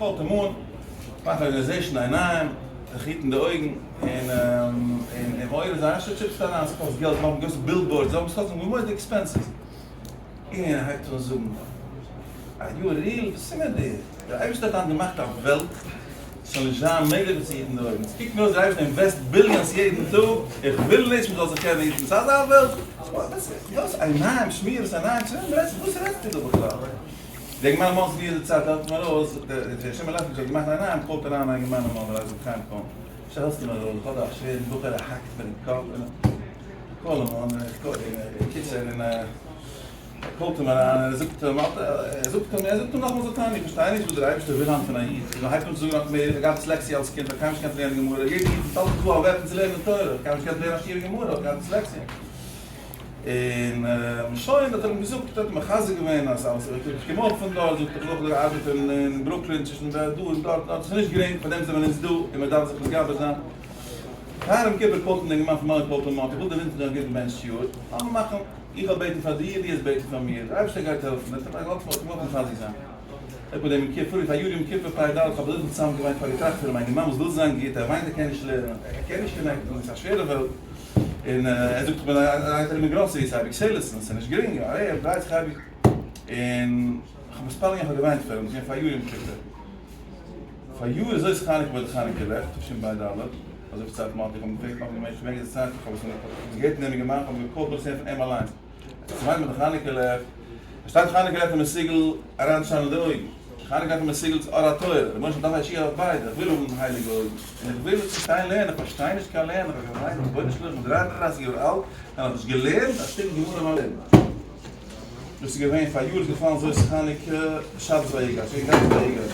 קאלט אים אן, מאכט ארגאניזעישן עיניים, זיך היטן די אויגן, און און מעורר זיין, אפשר טשיפסטו אריין, ס'קאסט געלט, מאכן גרויסע billboards, זאגן ס'קאסט מורא'דיג expenses. און ער הייבט אן זאגן, are you real? וואס איז מיט דיר? דער אייבערשטער האט היינט געמאכט א וועלט ס'זאל נישט זיין מעגליך זיך צו היטן די אויגן, ס'קוקט מיר אויס דער אייבערשטער invest billions יעדן טאג, איך וויל נישט מ'זאל זיך קענען היטן, ס'איז אזא וועלט? וואס עיניים, שמירת עיניים, צו וועם רעדסטו? וואס רעדסטו דא בכלל? די אינגערמאן מאנס מיר די צייט העלפט מיר ארויס, דער שמעון לעפקאוויטש האט געמאכט עיניים, קאלט אריין א אינגערמאן אין מאנרא, ר' חיים קאהן, אפשר העלפסטו מיר ארויס, איך האב דא א שווערן בחור ער האקט מיר אין קאפ, און איך call אים אן, איך call אים, קיצור, און ער קאלט אים אריין, און ער זאגט אים, ער זאגט אים, ער זאגט אים נאכאמאל זאגט אים, איך פארשטיי נישט וואס דער אייבערשטער וויל היינט פון א איד, און ער הייבט אן צו זאגן נאך מער, איך האב געהאט דיסלעקסיע אלס קינד, איך האב קיינמאל נישט געקענט לערנען גמרא, יעדער איד איז אלץ דא א weapon צו לערנען תורה, איך האב קיינמאל נישט געקענט לערנען א שיעור גמרא, איך האב געהאט דיסלעקסיע. און שוין, האט ער אים געזאגט, האט אים מחזק געווען אז אלעס איז okay, איך קום אויך פון דארט, זאגט ער, איך האב אויך געארבעט אין ברוקלין צווישן דא און דארט, דארט איז נישט גרינג, פאר דעם זענען אונז דא, און מען דארף זיך מתגבר זיין. פאר יום כיפור קאלט אים דער אינגערמאן פון מאנרא קאלט אים אן, איך וויל דיר ווינטשן א גוטן בענטש יאר, לאמיר מאכן, איך וועל בעטן פאר דיר, דו וועסט בעטן פאר מיר, דער אייבערשטער גייט העלפן, ער האט אים געוואלט מחזק זיין. זאגט מיר דער יום כיפור, פאר יאר יום כיפור פ' ד, איך האב אזויפיל צוזאם געוויינט, איך האב געטראכט פון אים, א אינגערמאן וואס וויל זיין גוט, ער וויינט ער קען נישט לערנען, ער קען נישט connect ן, עס איז א שווערע וועלט, און ער זאגט איך בין א ארום אין גראסעריס אייביג sales ן, ס'איז נישט גרינג, ער דרייט זיך אייביג, און איך האב מתפלל געווען, איך האב געוויינט פאר אים, ס'איז געווען פאר יאר יום כיפור, פאר יאר איז אויס חנוכה ביי די חנוכה לעכט, תשפ ד, אזוי פארציילט מאטי, איך האב אים געפרעגט נאכדעם, איך געדענק די צייט, איך האב עס געהערט פון אים געמאכט, איך האב אים געקאלט נאך צו הערן פון אים אליינס, ער האט געוויינט ביי די חנוכה לעכט, עס שטייט חנוכה לעכט איז מסוגל אריינצושיינען אין די אויגן, חנוכה לעכט איז מסוגל צו אור התורה, רבונו של עולם דארף א ישועה אויף ביידע, איך וויל האבן הייליגע אויגן, און איך וויל פארשטיין לערנען, איך פארשטיי נישט קיין לערנען, איך האב געוויינט, רבונו של עולם איך בין 33 יאר אלט, און האב נישט געלערנט א שטיקל גמרא אין מיין לעבן. דאס איז געווען פאריאר איז געפאלן זאת חנוכה שבת ויגש, געווען גאנץ ויגש.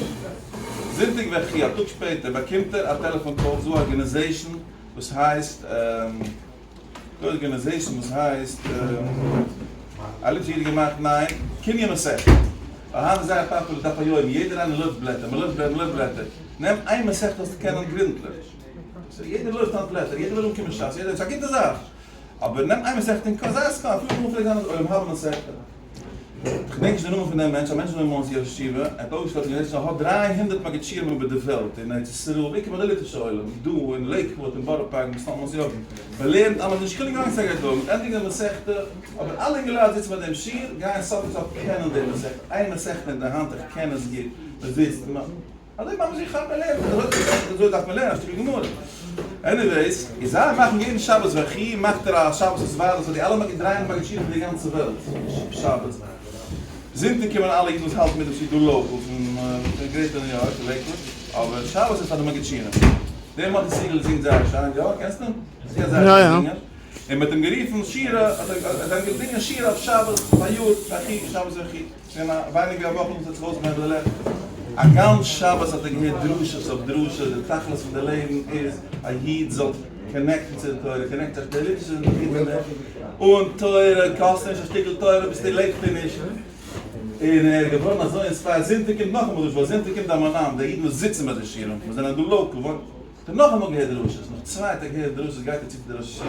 זונטאג ויחי, א טאג שפעטער באקומט ער א טעלעפאן call, ס'דא א organization וואס הייסט. די organization וואס הייסט א ליטווישע איד האט געמאכט ניין קנין מסכת ווייל היינט איז זייער פאפולער דף היומי יעדער איינער לויפט בלעטער מען לויפט בלעטער מען לויפט בלעטער נעם איין מסכת זאלסטו קענען גרונטליך יעדער לויפט היינט בלעטער יעדער וויל אנקומען שס יעדער ס'איז א גוטע זאך אבער נעם איין מסכת און קוים זיי עס קוים אפילו אמאל פלעגט זיין אז עולם הבא מסכת. כ'געדענק נישט די נאמען פון דעם מענטש, א מענטש אין מאנסי ראש ישיבה, ער האט אויפגעשטעלט organization ער האט 300 מגיד שיעורים איבער די וועלט, אין ארץ ישראל, בעיקר ביי די ליטווישע עולם, דא אין לעיקוואד, אין בארא פארק, מסתם מאנסי אויך, מען לערנט אלעס, נישט חילוק ווי לאנג ס'גייט דויערן, מ'וועט ענדיגן די מסכתא, אבער אלע אינגעלייט זיצן ביי דעם שיעור, גייען סוף כל סוף קענען די מסכתא, איין מסכתא אין די האנט, איך קען עס גוט, מ'זיצט, מ'. אזוי ממש איך כאפ מען לערנט אזוי דארף מען לערנען א שטיקל גמרא. anyways, איז זיי מאכן יעדן שבת ויחי מאכט ער א שבת התוועדות פאר די אלע מגיד דרייען מגיד שיעורים פון די גאנצע וועלט שבת. זונטאג קומען אלע אידן וואס האלטן מיט דעם שיעור דא local פון גרעיטער ניו יארק לעיקוואד, אבער שבת איז פאר די מגיד שיעורים. דער מאטי סיגעל זינגט זייער שיין, יא? קענסט אים? ער קען זייער שיין זינגען. און מען האט אים גערופן שירה, האט ער געזינגען שירה אויף שבת פאריאר ויחי שבת ויחי. שוין א ווייניג ווי א וואך נאך וואס ער האט זיך אויסגעמיינט ביי די לעכט. א גאנץ שבת האט ער געהערט דרשות אויף דרשות, די תכלית פון די לעבן איז א איד זאל connect ן צו די תורה, connect זיך די ליטווישע זענען די אידענע, אן תורה קאסט נישט א שטיקל תורה ביסטו לעבסטו נישט, און ער איז געווארן אזוי inspired, זונטאג קומט נאכאמאל דרשה, ווייל זונטאג קומט די המון עם, די אידן וואס זיצן ביי די שיעורים, וואס זענען דא local, האט ער נאכאמאל געהערט דרשות, נאך צוויי טעג הערן דרשות גייט ער צו צו די ראש ישיבה,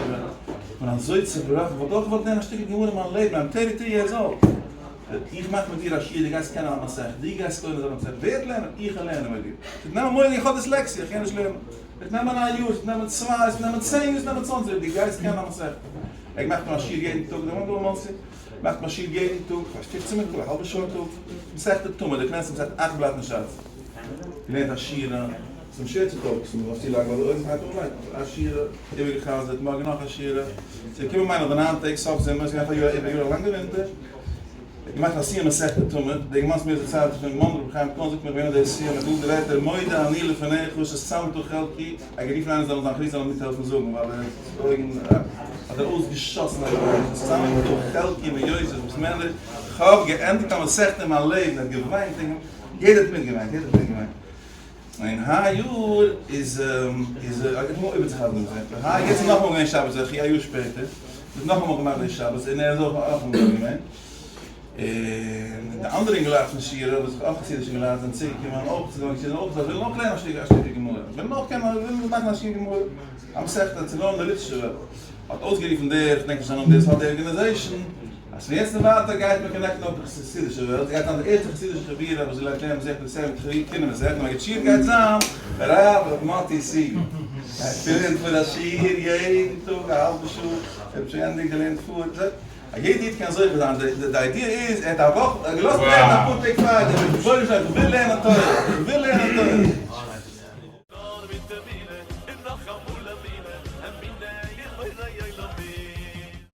איך בין אזוי צובראכן, איך וואלט אויך געוואלט לערנען א שטיקל גמרא אין מיין לעבן, I'm 33 years old, איך מאך מיט דיר א שיעור, דו גייסט קענען א מסכת, דו גייסט קונה זיין א מסכת, ווער וועט לערנען? איך וועל לערנען מיט דיר, ס'וועט נעמען מורא'דיג, איך האב דיסלעקסיע, איך קען נישט לערנען, ס'וועט נעמען א יאר, ס'וועט נעמען צוויי, ס'וועט נעמען צען יאר, ס'וועט נעמען צוואנציג יאר, דו גייסט קענען א מסכת. ער מאכט מיר א שיעור יעדן טאג, דער מאן דא אין מאנסי, מאכט מיר א שיעור יעדן טאג, כ'ווייס פופצן מינוט, א האלבע שעה א טאג, מסכת תמיד, די קלענסטע מסכת, אכט בלאט אין שס, געלערנט א שיעור, ס'איז אים שווער צו focus ן, מ'דארף צולייגן ווייל די אויגן הייבט אן ליידן, א שיעור, איבערגע'חזר'ט, מארגן נאך א שיעור, ס'איז געקומען מיין איך די ניין טעג סוף זומער, ס'איז געווען פאריאר איבער יאר א לאנגע ווינטער, ער האט געמאכט א סיום מסכת תמיד, די גמרא מיר דערציילט פון מאן רבי חיים קאהן זאגט מיר ווען דער סיום האט געזאגט די ווערטער מודה אני לפניך ששמת חלקי, ער האט גערופן איינער זאל זיין חריץ זאל אים מיטהעלפן זאגן ווייל ער איז אויגן האט ער אויסגעשאסן א געוויין ששמת חלקי מיוסף בית מדרש, כ'האב געענדיגט א מסכת אין מיין לעבן, ער האט געוויינט און יעדער האט מיטגעוויינט, יעדער האט מיטגעוויינט. און היי יאר איז איז ער געקומען איבערצוהאלטן דעם זכר, היי יעצט איז נאכאמאל געווען שבת ויחי א יאר שפעטער, מ'האט נאכאמאל געמאכט די שבת און ער איז אויך נאכאמאל דארט געווען, און די אנדערע אינגעלייט פון שירה וואס אויך חסידישע אינגעלייט זענען צוגעקומען אויך צו זאגן אויך זיי ווילן אויך לערנען א שטיקל א שטיקל גמרא, ווילן אויך קענען ווילן מאכן א שיעור גמרא, א מסכתא צו נאר אין די ליטווישע וועלט, האט אויסגערופן דער, כ'דענק נישט זיין נאמען, דער וואס האט די organization. אז פון יעצט און ווייטער גייט מען connect ן אויף די חסידישע וועלט, גייט זיין די ערשטע חסידישע חבורה וואס זאל לערנען מסכת פסחים מיט קינדער מסכת, און מגיד שיעור גייט זיין הרב ר' מאטי סיגל, גייט פירן פאר א שיעור יעדן טאג א האלבע שעה, ער האט שוין ענדיג געלערנט פאר, א יעדע איד קען זוכה זיין, די idea איז ער האט א וואך, ער האט געלאזט לערנען אפאר טעג פארדעם, רבונו של עולם איך וויל לערנען תורה, איך וויל.